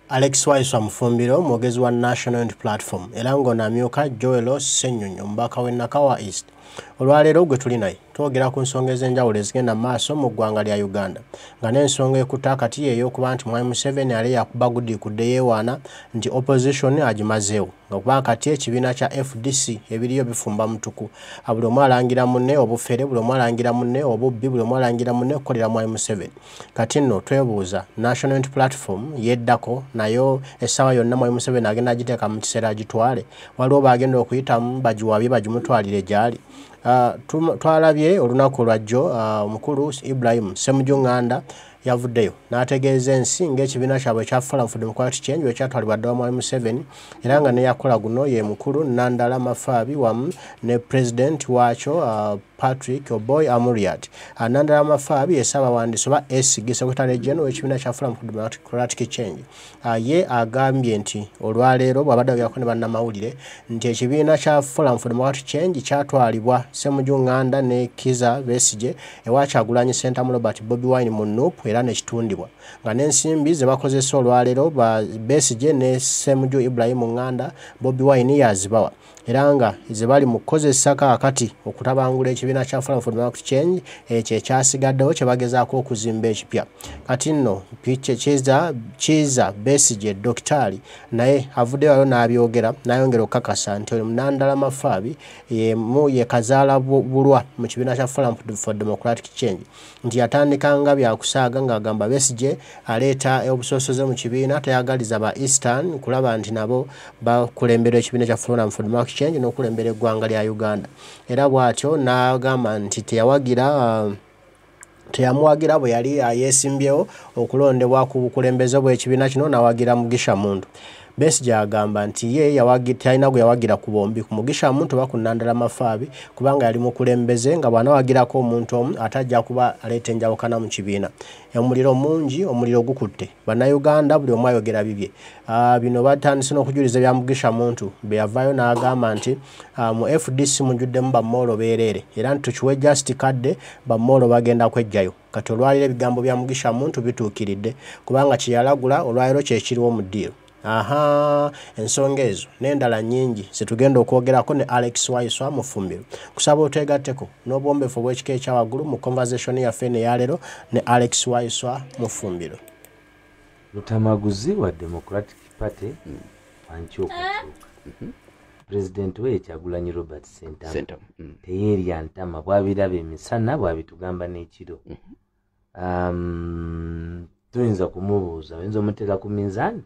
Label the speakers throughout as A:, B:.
A: Alex Waiswa Mufumbiro, mwogezi wa National Unity Platform, era ng'ono amyuka Joel Ssenyonyi, omubaka w'e Nakawa East. Olwaleero gwe tuli naye twogera ku nsonga ez'enjawulo ezigenda mu maaso mu ggwanga lya Uganda, nga n'ensonga ekutte akati ey'okuba nti Mwami Museveni ali yakuba gudiikudde yeewaana nti opposition agimazeewo, nga kuba kati ekibiina kya FDC ebiriyo bifumba mutuku. Buli omu alangira munne obufere, buli omu alangira munne obubbi, buli omu alangira munne okukolera Mwami Museveni. Kati nno twebuuza, National Unity Platform yeddako nayo essaawa yonna Mwami Museveni agenda agiteeka mu kiseera agitwale, waliwo bagenda okuyitamu bagiwabye bagimutwalire gy'ali. Twalabye olunaku lwajjo omukulu Ibrahim Ssemujju Nganda yavuddeyo n'ategeeza ensi ng'ekibiina kyabwe ekya Forum for Democratic Change ekyatwalibwa ddala Mwami Museveni, era nga neyakola guno ye mukulu Nandala Mafabi wamu ne president waakyo Patrick Oboi Amuriat. Nandala Mafabi ye ssaabawandiisi oba SG Secretary General w'ekibiina kya Forum for Democratic Change. Ye agambye nti olwaleero bw'abadde ayogerako ne bannamawulire nti ekibiina kya Forum for Democratic Change kyatwalibwa Ssemujju Nganda ne Kizza Besigye ewa Kyagulanyi Ssentamu Robert Bobi Wine mu NUP, era nekitundibwa nga n'ensimbi ze bakozesa olwaleero Besigye ne Ssemujju Ibrahim Nganda Bobi Wine yazibawa, era nga ze bali mu kukozesa kaakati okutabangula ekibiina kya Forum for Democratic Change ekyo ekyasigaddewo kye bagezaako okuzimba ekipya. Kati nno Kizza Besigye Dokitaali naye avuddeyo waliwo n'abyogera n'ayongera okukakasa nti oyo Nandala Mafabi ye kazaala bulwa mu kibiina kya Forum for Democratic Change, nti yatandikanga byakusaaga ng'agamba Besigye aleeta obusosoze mu kibiina, tayagaliza ba Eastern kulaba nti nabo bakulembera ekibiina kya Forum for Democratic Change n'okulembera eggwanga lya Uganda. Era bw'atyo n'agamba nti teyamuwagira bwe yali yeesimbyewo okulondebwa ku bukulembeze bw'ekibiina kino n'awagira Mugisha Muntu. Besigye agamba nti ye talina gwe yawagira ku bombi, ku Mugisha Muntu oba ku Nandala Mafabi, kubanga yali mukulembeze nga bw'anawagirako omuntu omu ate ajja kuba aleeta enjawukana mu kibiina. Omuliro mungi, omuliro gukutte Bannayuganda, buli omu ayogera bibye. Bino batandise n'okujuliza ebya Mugisha Muntu bwe yavaayo n'agamba nti mu FDC mujjuddemu bammoolo beereere, era nti tukiwe just kadde bammoolo bagenda kwejjayo. Kati olwaleero ebigambo bya Mugisha Muntu bituukiridde, kubanga kye yalagula olwaleero kye kiriwo mu ddiiro. Aha, ensonga ezo n'endala nnyingi zetugenda okwogerako ne Alex Waiswa Mufumbiro. Kusaba otwegatteko n'obwombefu obw'ekika ekya waggulu mu conversation yaffe eno eyaleero ne Alex Waiswa Mufumbiro.
B: Lutamaguzi wa Democratic Party wankyukakyuka. Pulezidenti we Kyagulanyi Robert Ssentamu teyeerya ntama, bw'abiraba emisana bw'abitugamba n'ekiro. Tuyinza kumubuuza, oyinza omuteeka ku minzaani?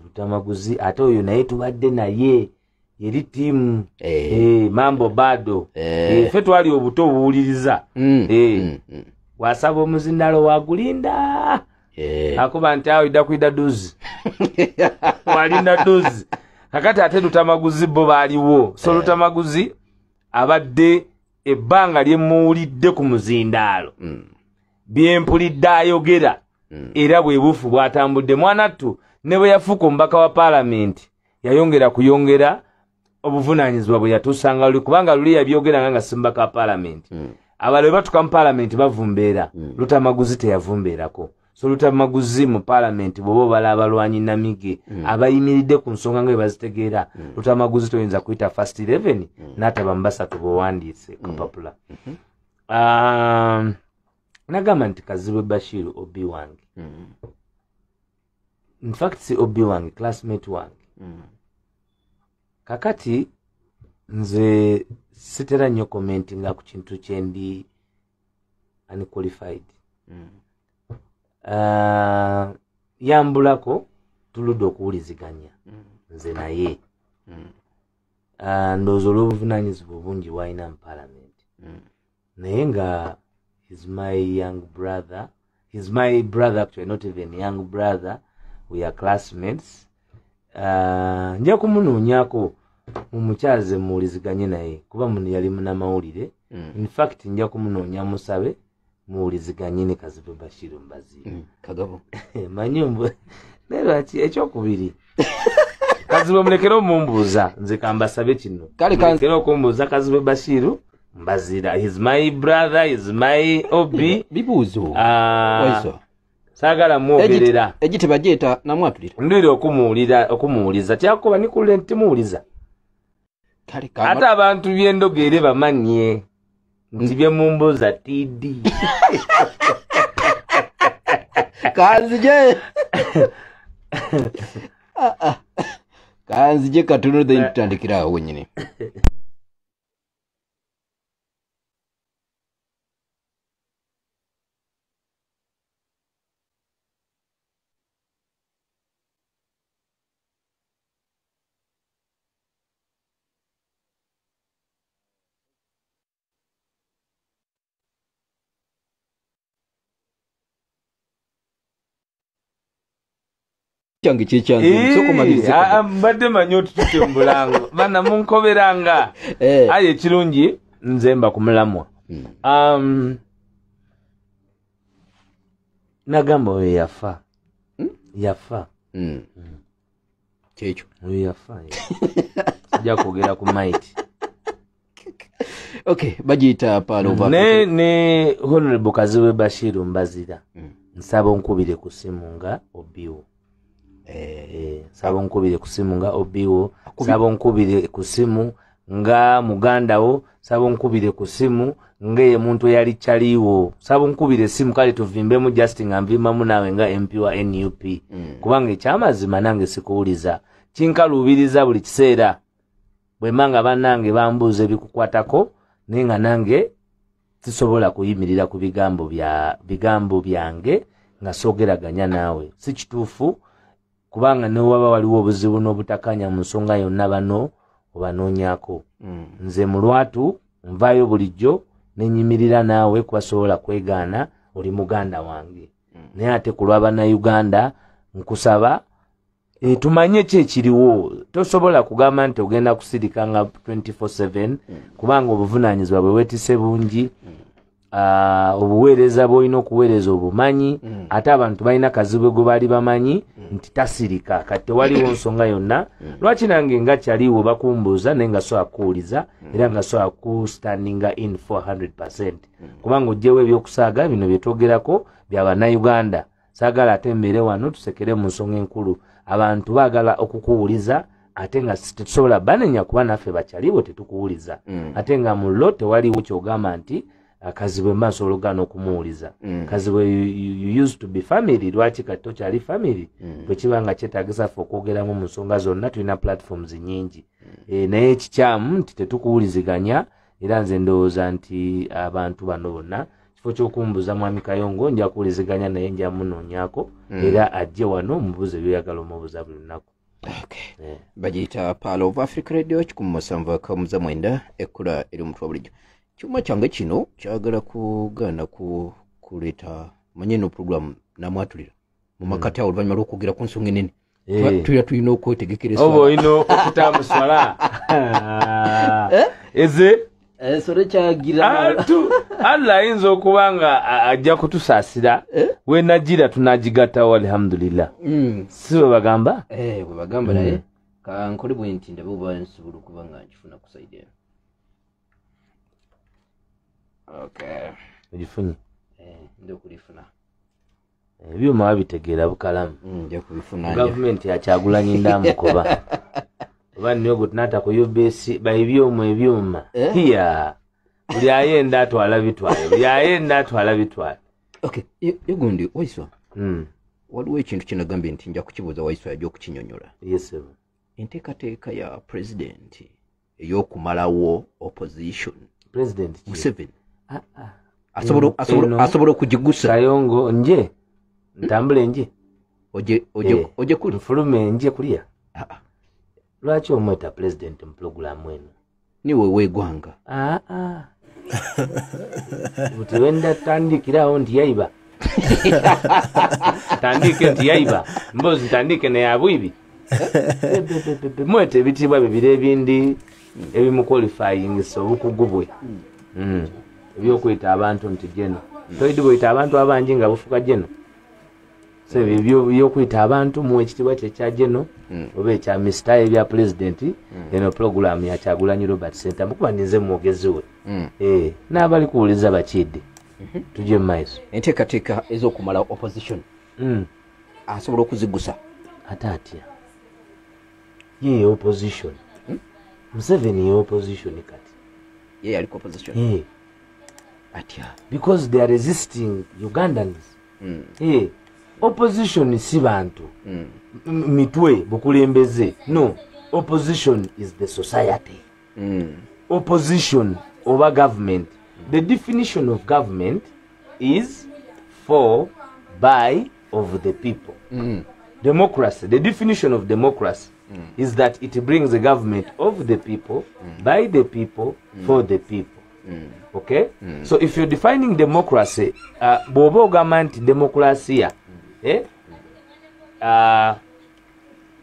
B: Lutamaguzi ate oyo naye tubadde naye yeri ttiimu mambo bado. Ffe twali obuto obuwuliriza. Wasaba omuzindalo wagulinda akuba nti awo idda kwida duzi walinda duzi. Kakati ate Lutamaguzi bo baaliwo. So Lutamaguzi abadde ebbanga lyemuwulidde ku muzindaalo byempulidde ayogera, era bwe bufu bw'atambudde. Mwanattu ne bwe yafuuka omubaka wa paalamenti yayongera kuyongera obuvunaanyizibwa bwe yatuusanga luli, kubanga luli yabyogeranga nga si mubaka wa paalamenti. Abalala bwe batuuka mu paalamenti bavumbeera, Lutamaguzi teyavumbeerako. So Lutamaguzi mu paalamenti bw'oba obala abalwanyi namige abayimiridde ku nsonga nga bwe bazitegeera, Lutamaguzi toyinza kuyita first 11 n'ataba mu basatu bw'owandiise kapapula. Nagamba nti Kazibwe Bashir obi wange. In fact si obi wange, classmate wange. Kakati nze sitera nnyo commentinga ku kintu kyendi unqualified. Yambulako tuludde okuwuliziganya nze naye. Ndowooza olw'obuvunaanyizibwa obungi bw'alina mu paalamenti. Naye nga he's my young brother. He's my brother actually, not even young brother. We are classmates. Nja kumunoonyako mumukyaze muwuliziganye naye, kuba muno yali munnamawulire. In fact nja kumunoonya musabe muwuliziganye ne Kazibwe Bashir Mbaziira.
C: Kagabo.
B: Manyi naye lwaki ekyokubiri Kazibwe mulekere omumbuuza, nze kambasabe kino. Mulekere okumbuuza Kazibwe Bashir Mbaziira. He's my brother, he's my OB.
C: Bibuuzo. Waiswa.
B: Saagala mwogerera.
C: Egi tebagyeta namwatulira.
B: Ndwire okumuwuliza. Kyakuba nikule ntimuwuliza. Ate abantu byendogere bamanye nti bye mumbuuza TD.
C: Kanzije. Kanzije katono then tutandikira awo wennyini. Kyange kyekyanze soko malirize.
B: Mbadde manyi otutute mu bulango bana munkoberanga. Aye ekirungi nze mba ku mulamwa. Nagamba oyo yafa. Yafa.
C: Kyekyo.
B: Oyo yafa. Sijja kwogera ku maiti.
C: Okay, bagiyita Pearl of
B: Africa. Ne Honorable Kazibwe Bashir Mbazira. Nsaba onkubire ku simu nga obiwo. Nsaba onkubire ku simu nga obiwo, nsaba onkubire ku simu nga muganda wo, nsaba onkubire ku simu nga ye muntu eyali kyaliwo, nsaba onkubire esimu kale tuvimbemu just nga nvimbamu naawe nga MP wa NUP. Kubanga ekyamazima nange sikuwuliza, kinkaluubiriza buli kiseera bwe mba nga bannange bambuuza ebikukwatako, naye nga nange sisobola kuyimirira ku bigambo byange nga soogeraganya naawe. Si kituufu kubanga ne waba waliwo obuzibu n'obutakanya mu nsonga yonna bano obanoonyaako. Nze mu lwatu nvaayo bulijjo ne nnyimirira naawe kubasobola kwegaana oli muganda wange. Naye ate ku lwa Bannayuganda nkusaba tumanye ki ekiriwo. Tosobola kugamba nti ogenda kusirika nga 24/7 kubanga obuvunaanyizibwa bwe weetisse bungi. Obuweereza bw'olina okuweereza obumanyi, ate abantu balina Kazibwe gwe baali bamanyi nti tasirika. Kati tewaliwo nsonga yonna. Lwaki nange nga kyaliwo bakumbuuza naye nga sobola kukuwuliza era nga sobola kustandinga in 400%. Kubanga oggyewo ebyokusaaga bino bye twogerako bya Bannayuganda. Saagala ate mbeere wano tusekere mu nsonga enkulu. Abantu baagala okukuwuliza ate nga tetusobola banenya kuba naffe bakyaliwo tetukuwuliza. Ate nga mu lo tewaliwo ky'ogamba nti Kazibwe mba nsobola okugaana okumuwuliza. Kazibwe you used to be family, lwaki kati tokyali family? Bwe kiba nga kyetaagisa ffe okwogeramu mu nsonga zonna tulina platforms nnyingi. Naye ekikyamu nti tetukuwuliziganya, era nze ndowooza nti abantu bano bonna kifo ky'okumbuuza Mwami Kayongo nja kuwuliziganya naye nja munoonyaako era ajje wano mubuuze by'oyagala omubuuza buli lunaku.
C: Okay. Bagiyita Pearl of Africa Radio 107.9 ekkula eri omutwe wa bulijjo. Kyuma kyange kino kyagala kugaana kuleeta manye no program namwatulira mu makati awo oluvannyuma lw'okwogera ku nsonga ennene. Tulira tulina okwetegekera
B: esswala. Oba olina okutaamu swala. Eze?
C: Ensolo kyagira.
B: Allah ayinza okuba nga ajja kutusaasira. We nagira tunagigattawo alhamdulillah. Si bwe bagamba?
C: Bwe bagamba naye kankole bwe nti ndabe oba nsobola okuba nga nkifuna ku side eno. Okay.
B: Ogifunye?
C: Ndi okulifuna.
B: Ebyuma babitegeera bukalamu.
C: Nja kubifuna.
B: Gavumenti yakyagulanyi ndamukoba. Oba nnyo tunata ku UBC baebyuma ebyuma. Hiya. Buli ayenda atwala bitwale. Buli ayenda atwala bitwale.
C: Okay, yegundi Waiswa. Waliwo ekintu kye nagambye nti nja kukibuuza Waiswa yajja okukinnyonnyola.
B: Yes sir.
C: Enteekateeka ya president ey'okumalawo opposition.
B: President
C: Museveni. Asobola okugigusa.
B: Kayongo nje. Ntambule nje.
C: Oje kuli.
B: Nfulume nje kulia. Lwaki omweta president mu pulogulaamu eno?
C: Niwe weegwanga.
B: Buti wenda tandikirawo nti yayiba. Tandike nti yayiba. Mbozi tandike naye abwibi. Mwete ebitiibwa bibiri ebindi ebimuqualifyingisa obukugu bwe. Ebyokweta abantu nti geno. Toyidi bweyita abantu abangi nga bufuka geno. So ebyokwita abantu muwe ekitiibwa kye ekya geno oba ekya Mr. ebya president eno program ya Kyagulanyi Robert Ssentamu kuba ninze mwogezi we. N'abali kuwuliza bakidde. Tujje mu maaso.
C: Enteekateeka ez'okumala opposition. Asobola okuzigusa
B: ate atya ye opposition. Museveni ye opposition kati.
C: Ye ali ku opposition. Atya?
B: Because they are resisting Ugandans. Opposition si bantu. Mitwe bukulembeze. No, opposition is the society. Opposition over government. The definition of government is for, by, of the people. Democracy, the definition of democracy is that it brings the government of the people, by the people, for the people. Okay? So if you're defining democracy, bw'oba ogamba nti demokrasiya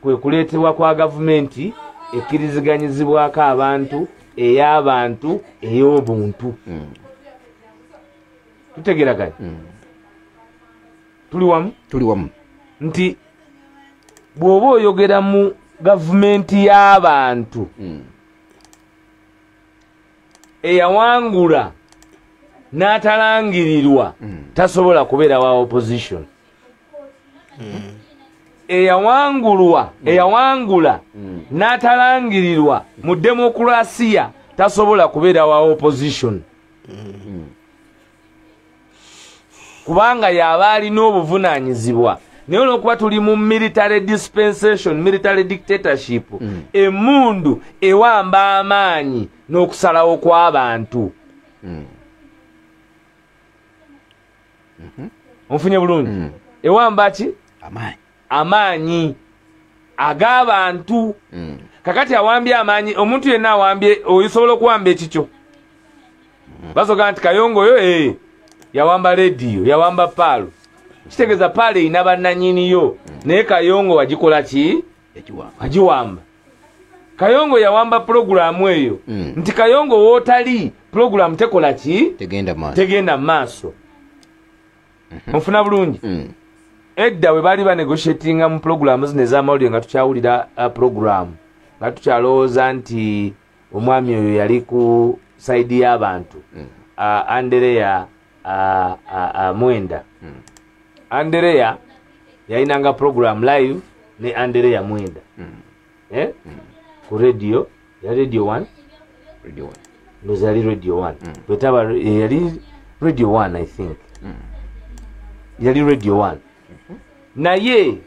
B: kwe kuleetebwa kwa gavumenti ekkiriziganyizibwako abantu, ey'abantu, ey'obuntu. Tutegeraganye? Tuli wamu?
C: Tuli wamu.
B: Nti bw'oba oyogera mu gavumenti y'abantu eyawangula n'atalangirirwa, tasobola kubeera wa opposition. Eyawangulwa, eyawangula n'atalangirirwa mu demokrasiya tasobola kubeera wa opposition. Kubanga yaba alina obuvunaanyizibwa. Naye olw'okuba tuli mu military dispensation, military dictatorship, emmundu ewamba amaanyi n'okusalawo kw'abantu. Onfunye bulungi? Ewamba ki?
C: Amaanyi.
B: Amaanyi ag'abantu. Kakati awambye amaanyi, omuntu yenna awambye, osobola okuwamba ekikyo. Basoga nti Kayongo yo yawamba rediyo, yawamba paalo. Kitegeeza paalo erina bannannyiniyo, naye Kayongo wagikola ki? Wagiwamba. Kayongo yawamba pulogulaamu eyo. Nti Kayongo w'otali, pulogulaamu tekola ki? Tegenda maaso. Onfuna bulungi? Edda we baali banegotiatinga mu pulogulaamu zino ez'amawulire nga tukyawulira pulogulaamu, nga tukyalowooza nti omwami oyo yali ku saidi y'abantu. Andereya Mwenda. Andereya yalinanga program live ne Andereya Mwenda. Ku radio, ya Radio 1.
C: Radio 1.
B: Ndoza yali Radio 1. Bwetaba yali Radio 1 I think. Yali Radio 1. Naye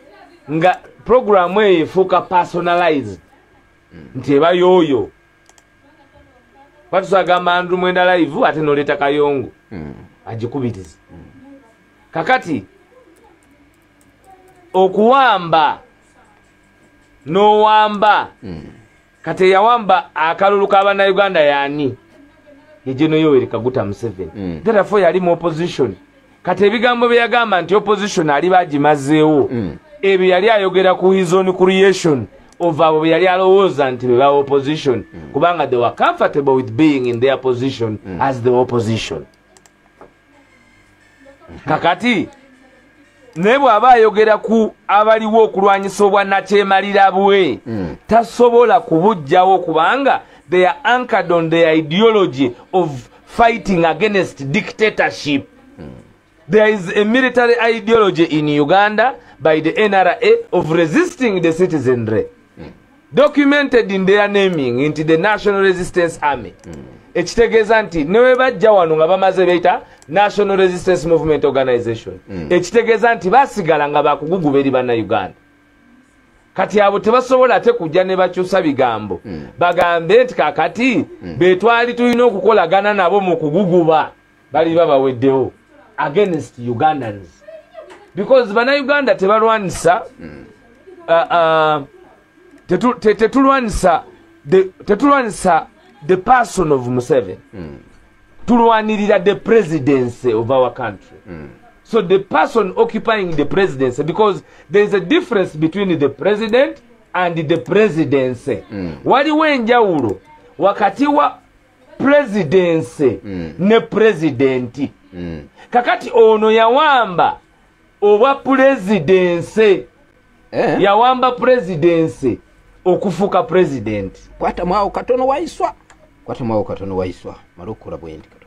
B: nga program eyo efuuka personalized. Nti eba yoyo. Batusagamba Andrew Mwenda live ate n'oleeta Kayongo. Agikubiriza. Kakati okuwamba n'owamba. Kati yawamba akalulu k'abannayuganda yaani? Ye General Yoweri Kaguta Museveni. Therefore yali mu opposition. Kati ebigambo bye yagamba nti opposition ali bagimazeewo, ebyo yali ayogera ku his own creation of abo bye yali alowooza nti be ba opposition, kubanga they were comfortable with being in their position as the opposition. Kakati naye bw'aba ayogera ku abaliwo okulwanyisa obwannakyemalira bwe, tasobola kubuggyawo kubanga they are anchored on their ideology of fighting against dictatorship. There is a military ideology in Uganda by the NRA of resisting the citizenry, documented in their naming into the National Resistance Army. Ekitegeeza nti ne bwe bajja wano nga bamaze beyita National Resistance Movement Organization. Ekitegeeza nti basigala nga bakuguguba eri bannayuganda. Kati abo tebasobola ate kujja ne bakyusa bigambo. Bagambe nti kakati be twali tulina okukolagana nabo mu kuguguba bali baweddewo against Ugandans. Because bannayuganda tebalwanisa tetulwanisa the person of Museveni. Tulwanirira the presidency of our country. So the person occupying the presidency, because there is a difference between the president and the presidency. Waliwo enjawulo wakati wa presidency ne presidenti. Kakati ono yawamba obwa presidency. Yawamba presidency okufuka president.
C: Kwata mwawo katono waiswa. Kwata mwawo katono waiswa. Malukula bwendi katono.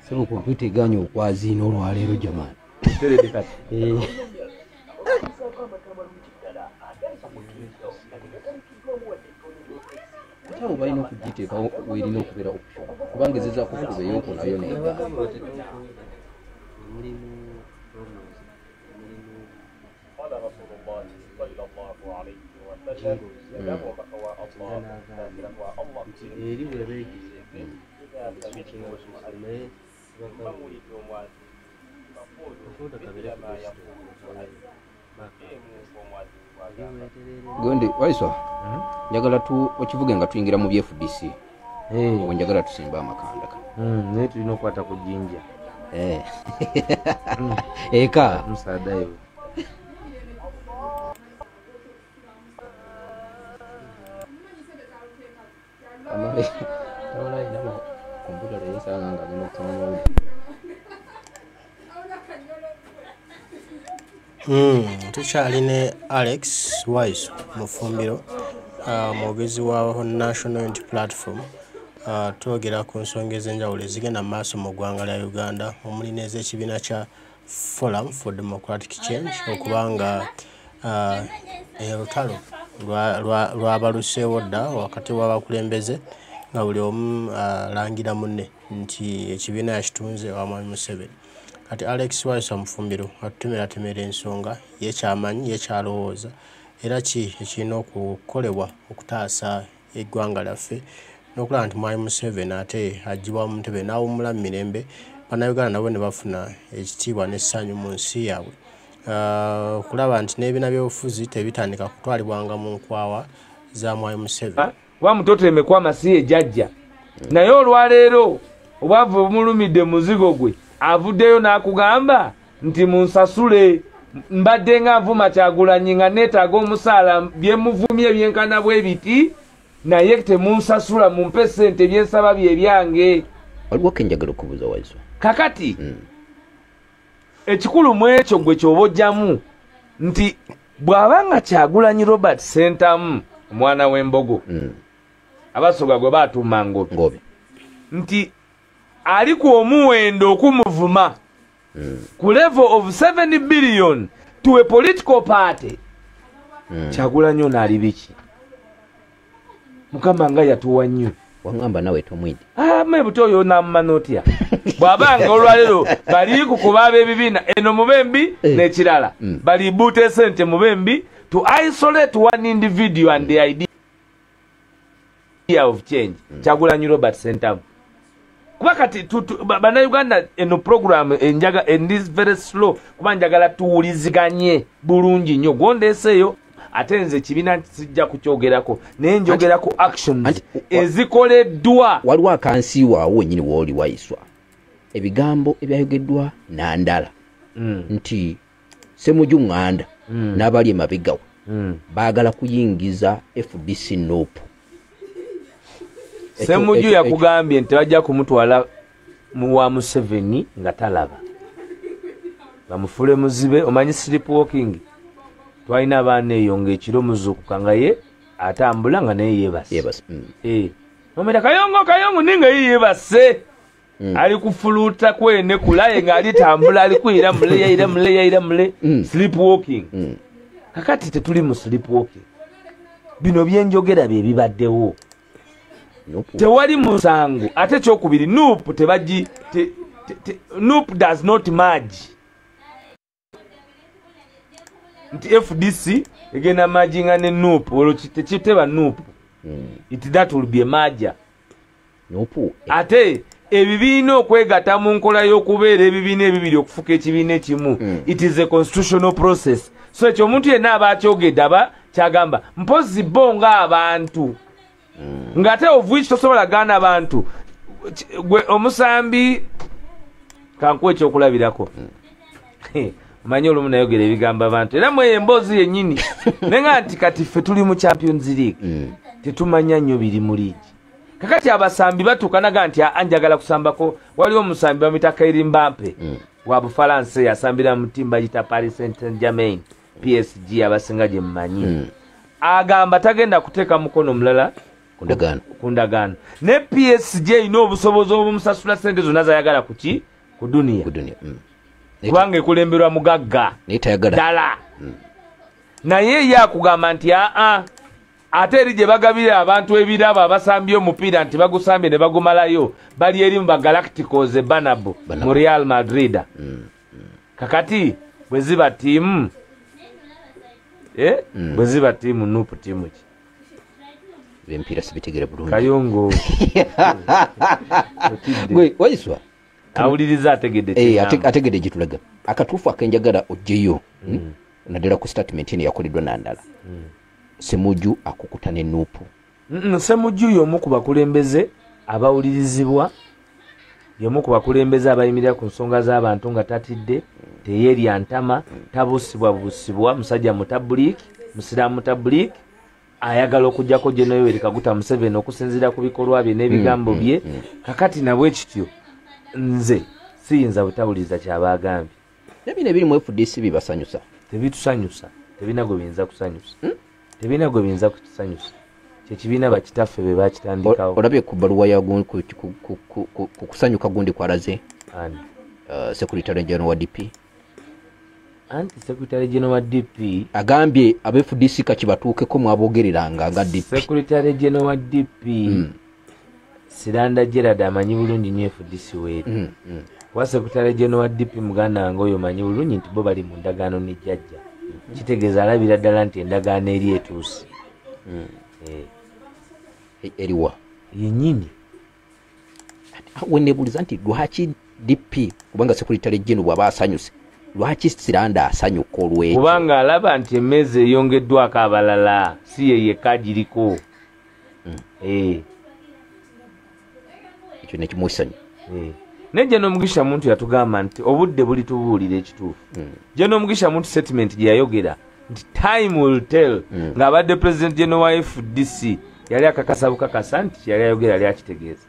C: Sebo kompyuta eganye okwaziina olwaleero jamani. Ate abo balina okugiteeka weerina okubeera option kubanga ezezaako okuba ey'oku nayo n'egaana. Gonde waiswa njagala tu okivuge nga tuyingira mu FDC. Njagala tusimba amakanda kano.
B: Naye tulina okukwata ku jjinja.
C: Eka
B: musaadayo.
A: Tukyali ne Alex Waiswa Mufumbiro, mwogezi wa National Unity Platform. Twogera ku nsonga ez'enjawulo ezigenda mu maaso mu ggwanga lya Uganda, omuli n'ez'ekibiina kya Forum for Democratic Change, okubanga olutalo lwabaluseewo dda wakati w'abakulembeze nga buli omu alangira munne nti ekibiina yakitunze wa Mwami Museveni. Kati Alex Waiswa Mufumbiro atutemeratemera ensonga ye kyamanyi, ye kyalowooza, era ki ekirina okukolebwa okutaasa eggwanga lyaffe n'okulaba nti Mwami Museveni ate aggyibwa mu ntebe n'awummula mu mirembe, Bannayuganda nabo ne bafuna ekitiibwa n'essanyu mu nsi yaabwe. Okulaba nti n'ebibiina by'obufuzi tebitandika kutwalibwanga mu nkwawa za Mwami Museveni.
B: Kuba mutoto emekwama si ye jjajja, naye olwaleero obwavu bumulumidde muzigo gwe avuddeyo n'akugamba nti munsasule, mbadde nga nvuma Kyagulanyi nga neetaaga omusaala, bye muvumye byenkana bwe biti, naye temunsasula, mumpe ssente byensaba bye byange.
C: Waliwo ke njagala okubuuza Waiswa.
B: Kakati ekikulu mu ekyo gwe ky'oba ojjamu nti bw'aba nga Kyagulanyi Robert Ssentamu omwana w'embogo, Abasoga gwe baatuuma Ngobe, nti ali ku omuwendo okumuvuma ku level of 7 billion to a political party. Kyagulanyi ono ali biki? Mukama nga yatuwa nnyo.
C: Wangamba nawe tomwidi.
B: Mebuto oyo namumana otya? Bw'abanga olwaleero bali kukuba ab'ebibiina eno mubembi n'ekirala, balibuuta esente mubembi to isolate one individual and the idea of change. Kyagulanyi Robert Ssentamu. Kuba kati Bannayuganda eno program enjaga and is very slow, kuba njagala tuwuliziganye bulungi nnyo. Gwondeeseeyo ate nze ekibiina sijja kukyogerako, naye njogerako actions ezikoleddwa.
C: Waliwo akansiiwaawo wennyini wooli Waiswa, ebigambo ebyayogeddwa Nandala nti Ssemujju Nganda n'abali emabega we baagala kuyingiza FDC NUP.
B: Ssemujju yakugambye nti bajja kumutwala wa Museveni nga talaba, bamufule muzibe. Omanyi sleep walking, twalina abaana eyo ng'ekiro muzuukuka nga ye atambula nga naye yeebase. Omera kayongo kayongo ninga ye yeebase, ali kufuluuta kwene kulaye ng'alitambula ali kuyira mule yayira mule yayira mule, sleep walking. Kakati tetuli mu sleep walking, bino byenjogera bye bibaddewo. Tewali musango. Ate ekyokubiri, NUP tebagi NUP does not merge. Nti FDC egenda merginga ne NUP, olwo tekiteba NUP. It that will be a merger.
C: NUP.
B: Ate ebibiina okwegatta mu nkola y'okubeera ebibiina ebibiri okufuka ekibiina ekimu, it is a constitutional process. So ekyo omuntu yenna aba akyogedde aba kyagamba mpozi bo ng'abantu, ng'ate of which tosobola gaana abantu. Gwe omusambi, kankuwa ekyokulabirako. Omanyi olumu nayogera ebigambo abantu era mweyo emboozi yennyini, naye nga nti kati ffe tuli mu Champions League, tetumanya nnyo biri mu liigi. Kakati abasambi batuuka naga nti njagala kusambako. Waliwo omusambi bamuyita Kylian Mbappe wa Bufalansa, yasambira mu ttiimu bagiyita Paris Saint-Germain, PSG abasinga gye mmanyi. Agamba tagenda kuteeka mukono mulala Ku ndagaano. Ne PSG erina obusobozi obumusasula sente zonna zayagala kuki? Ku duniya. Kubanga ekulemberwa mugagga. Ddala. Naye ye akugamba nti aa ate eri gye bagabira abantu ebirabo abasambye omupiira nti bagusambye ne bagumalayo bali eri mu ba Galacticos e Bernabeu mu Real Madrid. Kakati bwe ziba ttiimu bwe ziba ttiimu NUP ttiimu ki?
C: Empiira sibitegera bulungi.
B: Kayongo.
C: Gwe Waiswa
B: awuliriza ategedde
C: ategedde gye akatuufu akenjagala oggyeyo naddala ku statement eno yakoleddwa Nandala. Ssemujju akukuta ne NUP.
B: Ssemujju y'omu ku bakulembeze abawulirizibwa, y'omu ku bakulembeze abayimirira ku nsonga z'abantu nga tatidde, teyerya ntama, tabuusibwabuusibwa, musajja mutabuliiki, musiraamu mutabuliiki, ayagala okuggyako General Yoweri Kaguta Museveni okusinziira ku bikolwa bye n'ebigambo bye. Kakati nabwe kityo nze siyinza butawuliriza kyaba agambye.
C: Ne bino ebiri mu FDC bibasanyusa?
B: Tebitusanyusa, tebirina gwe biyinza kusanyusa. Tebirina gwe biyinza kutusanyusa. Kyekibiina bakitaffe be bakitandikawo.
C: Olabye ku bbaluwa ya ku kusanyuka gundi kwalaze?
B: Ani?
C: Secretary General wa DP.
B: Anti Secretary General wa DP
C: agambye aba FDC kakibatuukeko mwabogereranga nga DP.
B: Secretary General wa DP Siranda Gerard amanyi bulungi nnyo FDC weeri. Kuba Secretary General wa DP muganda wange oyo manyi bulungi nti bo bali mu ndagaano ne jjajja. Kitegeeza alabira ddala nti endagaano eri etuuse.
C: Eriwa
B: yennyini.
C: Weneebuuliza nti lwaki DP, kubanga Secretary General bw'aba asanyuse, lwaki Siranda asanyuka olw'ekyo?
B: Kubanga alaba nti emmeeza eyongeddwako abalala, si ye yekka agiriko.
C: Ekyo nekimuwa essanyu.
B: Naye General Mugisha Muntu yatugamba nti obudde bulitubuulira ekituufu. General Mugisha Muntu statement gye yayogera nti time will tell, ng'abadde President General wa FDC yali akakasa bukakasa nti yali ayogera yali akitegeeza.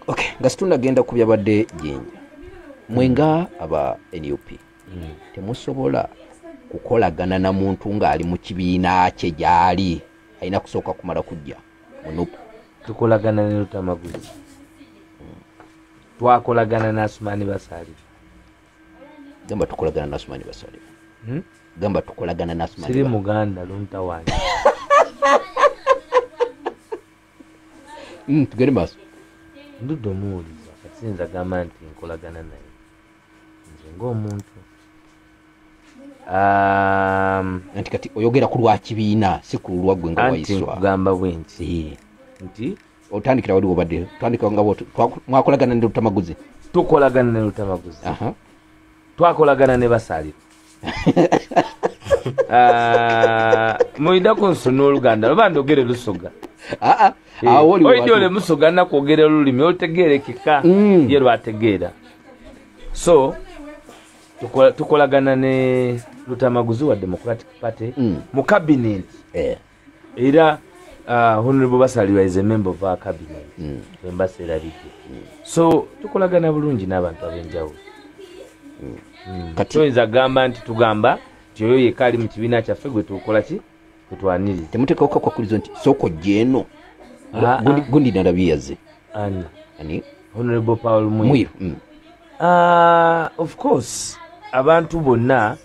C: Okay, nga situnagenda ku byabadde Jinja, mwenga aba NUP temusobola kukolagana na muntu ng'ali mu kibiina kye gy'ali, alina kusooka kumala kujja mu NUP.
B: Tukolagana ne Lutamaguzi, twakolagana ne Asumani Basalirwa.
C: Gamba tukolagana ne Asumani Basalirwa. Gamba tukolagana ne Asumani.
B: Siri muganda lunta wange.
C: Tugende maaso.
B: Ndudde omuwuliza kati siyinza gamba nti nkolagana naye nze ng'omuntu.
C: Anti kati oyogera ku lwa kibiina si ku lwa ggwe nga
B: Anti
C: Waiswa.
B: Nkugamba bwe nti nti
C: otandikira wali wobadde tandika nga mwakolagana ne Lutamaguzi.
B: Tukolagana ne Lutamaguzi. Twakolagana ne Basalirwa. Muidako nsona Oluganda oba ndogere Lusoga. Oidde ole Musoga nakwogera olulimi olutegeerekeka ye lwategeera. So tukolagana ne Lutamaguzi wa Democratic Party mu cabinet. Era Honorable Basalirwa is a member of our cabinet. Embaserabidde. So tukolagana bulungi n'abantu ab'enjawulo. Toyinza kugamba nti tugamba nti oyo yekka ali mu kibiina kyaffe gwe tukola ki? Gwe twaniriza.
C: Temuteekawo kakwakulizo nti sooka ojje eno. Gundi nalabye yazze.
B: Ani?
C: Ani?
B: Honorable Paul Mwiru. Of course abantu bonna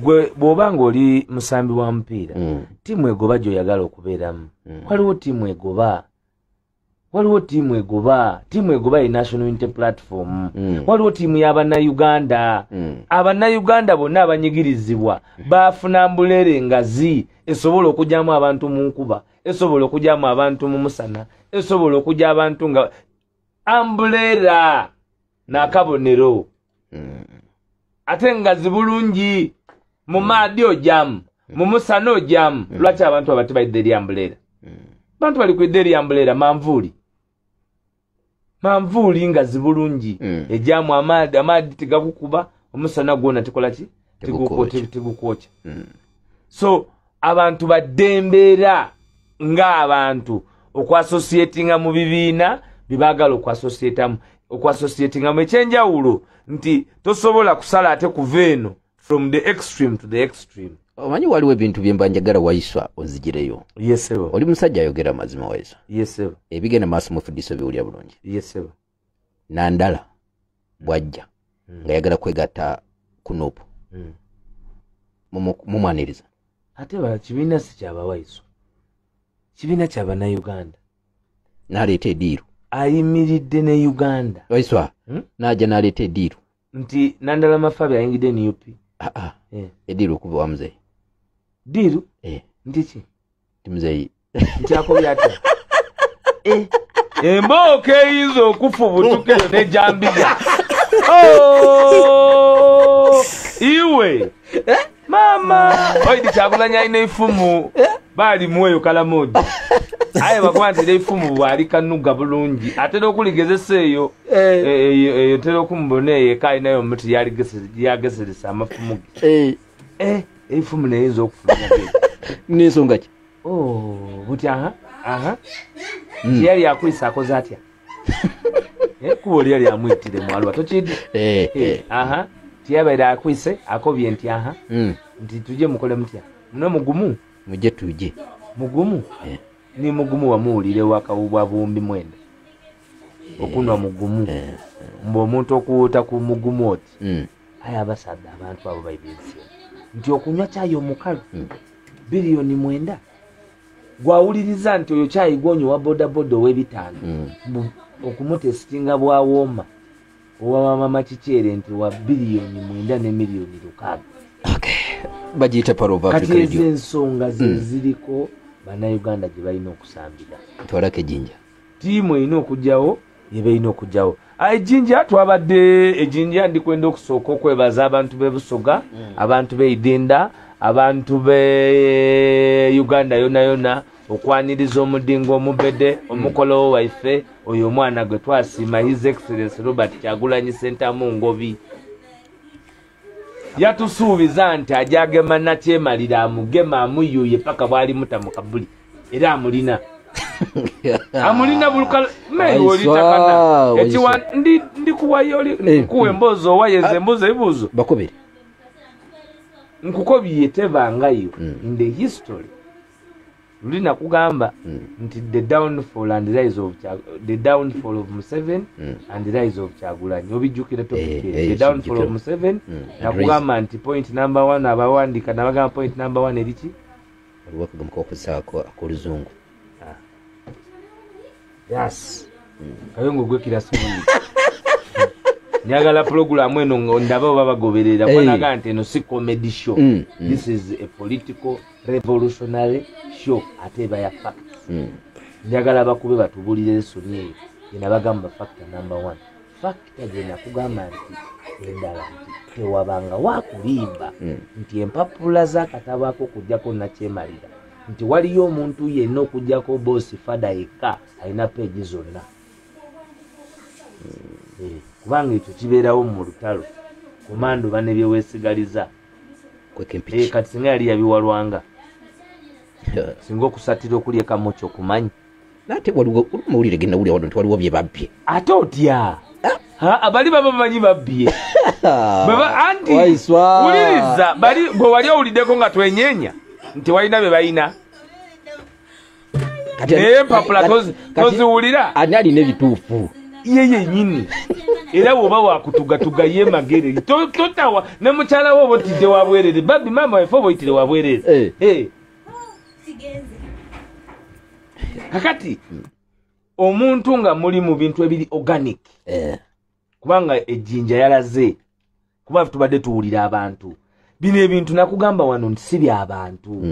B: gwe bw'oba ng'oli musambi wa mupiira, ttiimu egoba gy'oyagala okubeeramu. Waliwo ttiimu egoba. Waliwo ttiimu egoba. Ttiimu egoba ye National Unity Platform. Waliwo ttiimu y'Abannayuganda. Abannayuganda bonna abanyigirizibwa baafuna mbuleere engazi esobola okuggyamu abantu mu nkuba, esobola okuggyamu abantu mu musana, esobola okuggya abantu nga ambuleera n'akabonero. Ate ngazi bulungi mu maadi ojjamu, mu musana ojjamu. Lwaki abantu aba tebalidde eri ambuleera? Bantu bali kwidde eri ambuleera manvuuli. Manvuuli ngazi bulungi. Ejjamu amaadi, amaadi tegakukuba, omusana gwona tekola ki? Tegukwokya. So abantu baddembeera ng'abantu okwasosietinga mu bibiina bibaagala okwasosietingamu ekyenjawulo nti tosobola kusala ate kuva eno from the extreme to the extreme.
C: Omanyi waliwo ebintu bye mba njagala Waiswa onzigireyo.
B: Yes sebo.
C: Oli musajja ayogera amazima Waiswa.
B: Yes sebo.
C: Ebigenda maaso mu FDC biwulira bulungi.
B: Yes sebo.
C: Nandala bwajja nga yagala kwegatta ku NUP. Mumwaniriza.
B: Ate ba kibiina si kyaba Waiswa. Kibiina kya Bannayuganda.
C: N'aleeta eddiiru.
B: Ayimiridde ne Uganda.
C: Waiswa. N'ajja n'aleeta eddiiru.
B: Nti Nandala Mafabi ayingidde NUP.
C: Eddiiru okuva wa muzeeyi.
B: Diru? Nti ki?
C: Nti muzeeyi.
B: Nti akobye atya? Embooka eyinza okufubutuka eyo n'ejambiya. Iwe! Mama! Oidi Kyagulanyi alina eifumu baalimu eyo Kalamogi. Aye bakuba nti eifumu bwali kanuga bulungi. Atera okuligezesa eyo eyo ntera okumubona eyo eka alinayo omuti yageseresa amafumu ge. Eifumu neyinza okufulumya.
C: N'ensonga ki?
B: Buti aha. Tiyali akwisa akoze atya? Ekkubo lyali amuyitire mwalwa tokidi? Aha. Tiyabaire akwise akobye nti aha. Nti tujje mukole mutya? Muno mugumu?
C: Mujje tujje.
B: Mugumu? Ni mugumu wamuwulire wakawubwa buwumbi 9. Okunwa mugumu. Mbu omuntu okuwuuta ku mugumu oti. Aye abasadde abantu abo baibyensi. Nti okunywa kyayi omukalu biliyoni 9. Gwawuliriza nti oyo kyayi gwonywa wa bodaboda ow'ebitaano. Okumutesitinga bwawooma owa mama Kikyere nti wa biliyoni 9 ne miliyoni 6.
C: Bagiyita Power of Africa
B: Kati
C: Radio.
B: ezo ensonga ze ziriko Bannayuganda gye balina okusambira.
C: Twalako ejjinja.
B: Ttiimu erina okujjawo ye balina okujjawo. Ejjinja twabadde ejjinja ndikwenda okusooka okwebaza abantu b'e Busoga, abantu b'e Idinda, abantu b'e Uganda yonna yonna okwaniriza omudingo omubede omukolo waife oyo omwana gwe twasiima His Excellency Robert Kyagulanyi Ssentamu Ngobi. Yatusuubiza nti ajagema nakyemalira amugema amuyuye paka bwali muta mu kabuli era amulina. Amulina bulukala meyi olitakana ekiwa ndi kuwayo oli nkuwa emboozi owayeze embuzi ebibuuzo
C: bakobere
B: nkukobye tebangayo in the history luli nakugamba nti the downfall and rise of the downfall of Museveni and the rise of Kyagulanyi obijjukira topic the downfall of Museveni nakugamba nti point number 1 abawandiika nabagamba point number 1 eriki
C: waliwo akagambo kokusaako akoluzungu.
B: Yes. Kayongo gwekira simu. Njagala program eno ndaba oba bagoberera kwanaga nti eno si comedy show. This is a political revolutionary show ate eba ya facts. Njagala bakube batubulire lesson eyo. Nabagamba factor number 1. Factor gye nakugamba nti endala nti tewabanga wakulimba nti empapula z'akatabo ako okuggyako nakyemalira nti waliyo omuntu yenna okuggyako boosi fada yekka alina peegi zonna. Kubanga ekyo kibeerawo mu lutalo komando bane bye weesigaliza. Kati singa yali yabiwalwanga singa okusatira okulya kamokyo okumanyi.
C: Nate waliwo mawulire ge nawulira wano nti waliwo bye babbye.
B: Ate otya? Abali baba bamanyi babbye. Anti wuliriza bali bwe wali owuliddeko nga twenyenya nti walina bye balina. Naye empapula toziwulira.
C: Ani alina ebituufu?
B: Ye yennyini. Era bw'oba wakutugatuga ye magere. Totawa ne mukyala wo otidde wabwerere. Babbi maama waffe oba oyitire wabwerere. Kakati omuntu nga muli mu bintu ebiri organic. Kubanga ejjinja yalaze. Kuba tubadde tuwulira abantu. Bino ebintu nakugamba wano nti si by'abantu.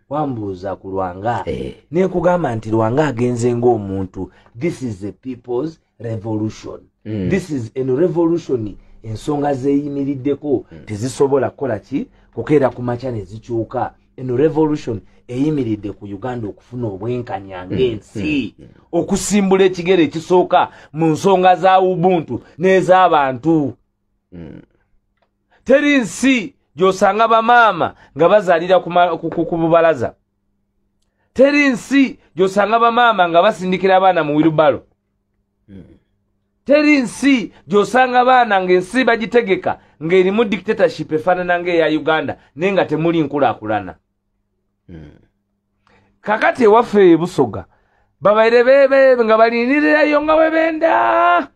B: Wambuuza ku Lwanga. Nekugamba nti Lwanga agenze ng'omuntu. This is the people's revolution. This is a revolution. Ensonga zeyimiriddeko tezisobola kukola ki kukeera ku makya ne zikyuka. Eno revolution eyimiridde ku Uganda okufuna obwenkanya ng'ensi. Okusimbula ekigere ekisooka mu nsonga za Ubuntu n'ez'abantu. Teri nsi gy'osanga bamaama nga bazaalira ku bubalaza. Teri nsi gy'osanga bamaama nga basindikira abaana mu wirubalo. Teri nsi gy'osanga baana ng'ensi bagitegeka ng'erimu dictatorship efaanana ng'eya Uganda naye nga temuli nkulaakulana. Kakati ewaffe e Busoga babaire bebe nga balinirirayo nga bwe benda.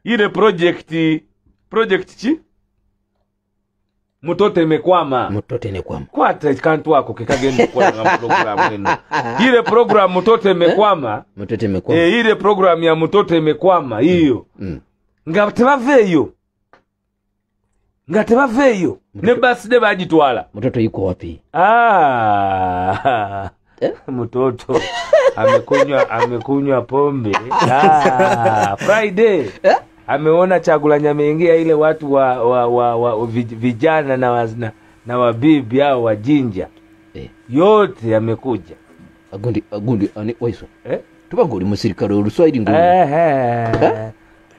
B: Ile project ki? Mutoto imekwama.
C: Mutoto imekwama.
B: Kwata kantu ako kekagenda kukola nga program eno. Ile program mutoto imekwama.
C: Mutoto imekwama.
B: Ile program ya mutoto imekwama hiyo. Nga tebaveeyo. Nga tebaveeyo. Ne birthday bagitwala.
C: Mutoto yuko wapi?
B: Mtoto amekunywa pombe. Friday. Ameona Kyagulanyi ameingia ile watu wa vijana na wabibi hao wa Jinja. Yote yamekuja.
C: Agundi ani waiso. Tuba ngoli musirikale oluswahili ngoli.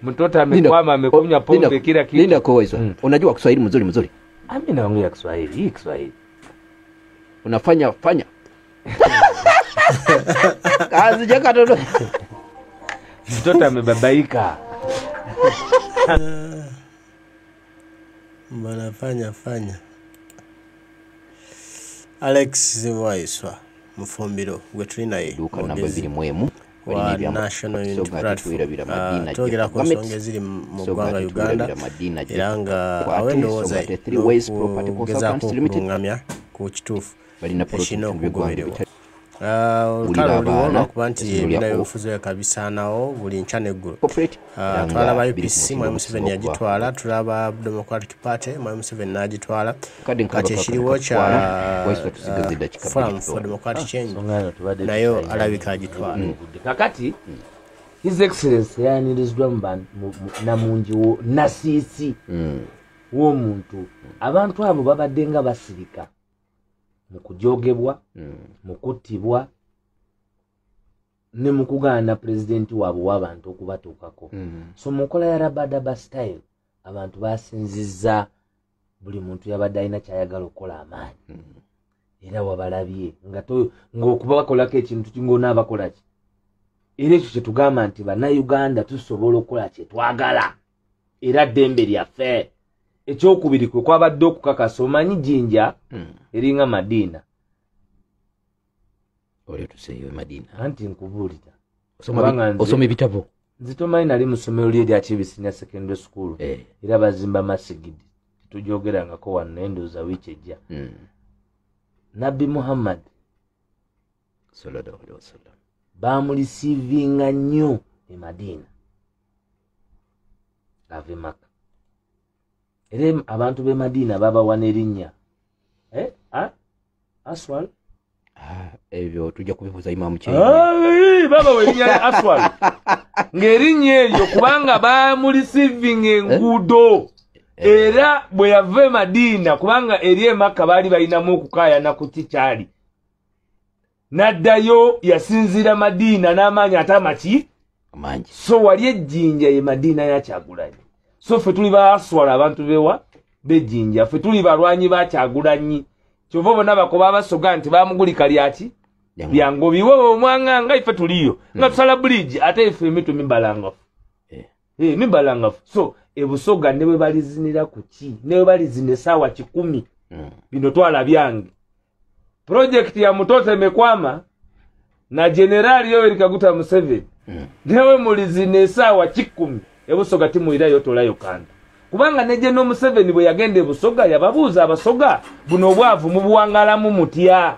B: Mtoto amekwama, amekunywa pombe kila kitu.
C: Linda kwa waiso. Unajua Kiswahili mzuri mzuri?
B: Mimi naongea Kiswahili, hii Kiswahili.
C: Unafanya fanya. Kazi jaka toto.
B: Mtoto amebabaika.
A: Bana fanya. Alex Waiswa Mufumbiro gwe tuli naye wa National Unity Platform. Twogera ku nsonga eziri mu ggwanga Uganda era nga awo endowooza okugezaako okulungamya ku kituufu ekirina okugobererwa. Olutalo luliwo lwakuba nti ebyobufuzi kabisaanawo buli nkya n'eggulo. Twalaba UPC Mwami Museveni yagitwala, tulaba Democratic Party Mwami Museveni n'agitwala. Kati ekiriwo kya Forum for Democratic Change nayo alabika agitwala.
B: Kakati His Excellency yayanirizibwa namungi nasiisi w'omuntu. Abantu abo babadde nga basirika mu kujogebwa, mu kuttibwa ne mu kugaana pulezidenti waabwe w'abantu okubatuukako. So mu nkola ya Rabadaba style abantu basinzizza buli muntu yabadde alina ky'ayagala okukola amaanyi. Era wabalabye ng'okuba bakolako ekintu ng'onaabakola ki. Era ekyo kye tugamba nti bannayuganda tusobola okukola kye twagala era ddembe lyaffe. Ekyokubiri kwe kwabadde okukakasa omanyi Jinja eringa Madina.
C: Oli tuseeyo Madina.
B: Anti nkubuulira.
C: Osoma ebitabo.
B: Nze tomanyi nali mu ssomero lye erya Kibisinya Secondary School. Era bazimba masigidi. Tetugyogerangako wano naye ndowooza wiiki ejja. Nabbi Muhammad
C: sallallahu alaihi wasallam
B: bamulisiivinga nnyo e Madina ava e Makka. Era abantu b'e Madina babawa n'erinnya Aswal.
C: Ebyo tujja kubibuuza Imaamu Kyeyune.
B: Babawa erinnya Aswal ng'erinnya eryo kubanga bamulisiivinga enguudo. Era bwe yava e Madina kubanga eri e Makka baali balinamu okukaayana ku kikyali. N'addayo yasinziira Madina n'amaanyi ate amaki
C: amangi.
B: So wali ejjinja ye Madina ya Kyagulanyi. So ffe tuli ba Aswal abantu bewa b'ejjinja, ffe tuli balwanyi ba Kyagulanyi. Kyova bonna bakoba Abasoga nti bamugulika lyaki lya Ngobi. Wewe omwanganga ife tuliyo nga tusala bridge ate ife emitwe mibalangafu. Mibalangafu. So ebusoga ne bwe balizinira ku ki ne bwe balizina essaawa 10 bino twala byange. Project ya mutoto imekwama na Generali Yoweri Kaguta Museveni newe mulizina essaawa 10 ebusoga timuirayo tolayo kanda. Kubanga ne General Museveni bwe yagenda ebusoga yababuuza abasoga buno obwavu mubuwangalamu mutya.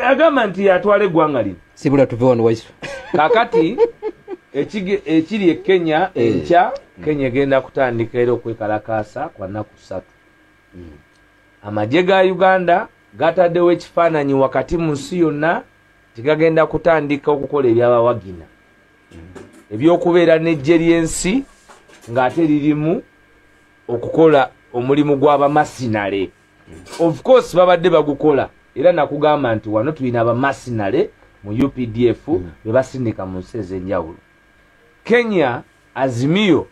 B: Agamba nti yatwala eggwanga lino.
C: Sibula tuve wano Waiso.
B: Kakati ekiri e Kenya enkya Kenya egenda kutandika era okwekalakaasa kwa nnaku 3. Amagye ga Uganda gataddewo ekifaananyi wakati mu nsi yonna tigagenda kutandika okukola ebyabawagina ebyokubeera n'eggye ly'ensi ng'ate lirimu okukola omulimu gw'abamasinale. Of course babadde bagukola era nakugamba nti wano tulina abamasinale mu UPDF be basindika mu nsi ez'enjawulo. Kenya Azimio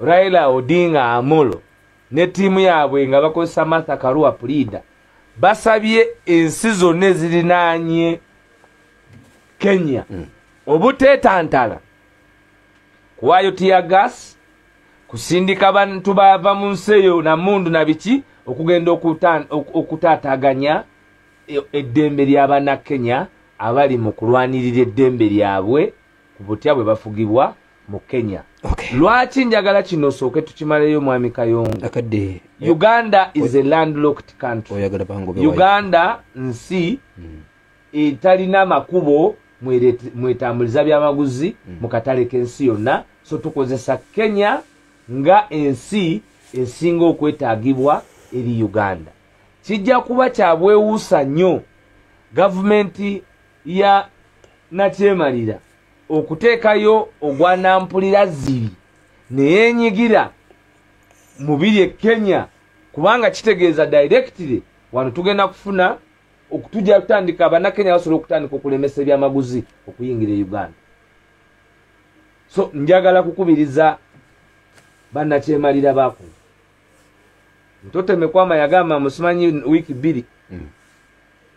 B: Raila Odinga Amolo ne ttiimu yaabwe nga bakozesa Martha Karua Pulida basabye ensi zonna ezirinaanye Kenya obuteetantala Kuwaayo tear gas, kusindika bantu bava mu nsi eyo na mundu na biki okugenda okutaataganya eddembe ly'Abannakenya abali mu kulwanirira eddembe lyabwe ku butya bwe bafugibwa mu Kenya. Lwaki njagala kino sooke tukimaleyo, Mwami Kayongo? Uganda is a landlocked country. Uganda nsi etalina makubo mwetambuliza byamaguzi mu katale k'ensi yonna, so tukozesa Kenya nga ensi esinga okwetaagibwa eri Uganda. Kijja kuba kya bwewuusa nnyo gavumenti ya Nakyemalira okuteekayo ogwanampulira ziri neyeenyigira mu biri e Kenya, kubanga kitegeeza directly wano tugenda kufuna okutujja kutandika Abannakenya basobola okutandika okulemesa ebyamaguzi okuyingira e Uganda. So njagala kukubiriza bannakyemalira bakuno. Ntotemekwama yagamba musimanyi wiiki 2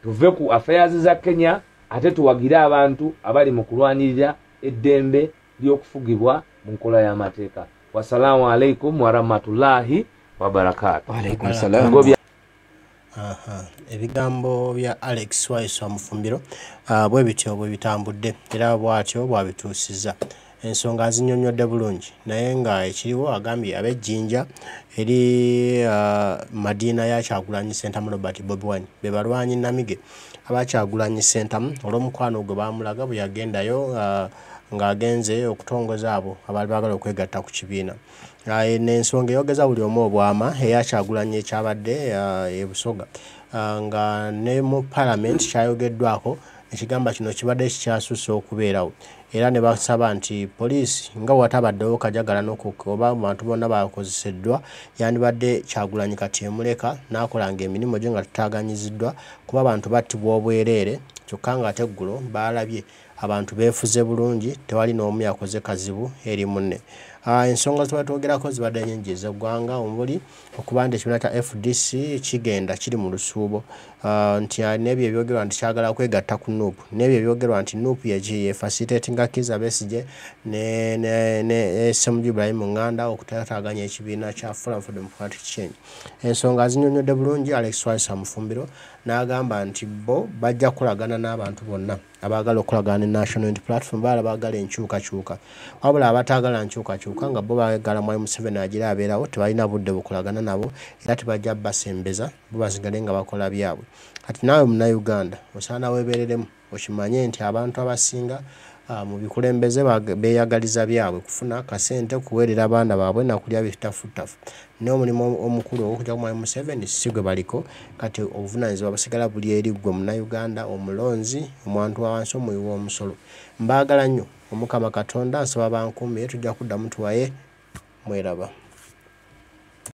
B: tuve ku affairs za Kenya ate tuwagire abantu abali mu kulwanirira eddembe ly'okufugibwa mu nkola y'amateeka. Wassalamu alaikum warahmatullahi wabarakatuh.
C: Wa alaikum salam.
A: Ebigambo bya Alex Waiswa Mufumbiro bwe bityo bwe bitambudde era bw'atyo bw'abituusizza. Ensonga azinnyonnyodde bulungi, naye nga ekiriwo agambye ab'ejjinja eri Madina ya Kyagulanyi Ssentamu Robert Bobi Wine be balwanyi Namige aba Kyagulanyi Ssentamu olw'omukwano gwe baamulaga bwe yagendayo ng'agenze okutongoza abo abaali baagala okwegatta ku kibiina. N'ensonga eyogeza buli omu obwama eya Kyagulanyi ekyabadde e Busoga nga ne mu Parliament kyayogeddwako, ekigamba kino kibadde kikyasusse okubeerawo, era ne basaba nti poliisi nga watabaddewo kajagala n'okuba bantu bonna bakozeseddwa, yandibadde Kyagulanyi kati emuleka n'akolanga emirimu gye nga tutaaganyiziddwa, kuba abantu battibwa obwereere, kyokka ng'ate eggulo baalabye abantu beefuze bulungi, tewali n'omu yakoze kazibu eri munne. Ensonga ze twogerako zibadde nnyingi ez'eggwanga, omuli okuba nti ekibiina kya FDC kigenda kiri mu lusuubo, nti n'ebyo ebyogerwa nti kyagala kwegatta ku NUP, n'ebyo ebyogerwa nti NUP yefacilitatinga Kizza Besigye ne Ssemujju Ibrahim Nganda okutaataaganya ekibiina kya Forum for Democratic Change. Ensonga azinnyonnyodde bulungi Alex Waiswa Mufumbiro n'agamba nti bo bajja kukolagana n'abantu bonna abaagala okukolagana ne National Unity Platform, baala baagala enkyukakyuka, wabula abataagala nkyukakyuka nga bo baagala Mwami Museveni agira abeerawo, tebalina budde bukolagana nabo era tebajja basembeza, bo basigale nga bakola byabwe. Kati naawe Munnayuganda osaana weebereremu okimanye nti abantu abasinga mu bikulembeze beeyagaliza byabwe, kufuna kasente, kuweerera abaana baabwe nakulya bitafutafu, naye omulimu omukulu ogw'okujja ku Mwami Museveni si gwe baliko. Kati obuvunaanyizibwa busigala buli eri ggwe Munnayuganda omulonzi, omuntu wa wansi, omuwi w'omusolo. Mbaagala nnyo, Omukama Katonda nsaba bankuumire, tujja kuddamu tuwaye, mweraba.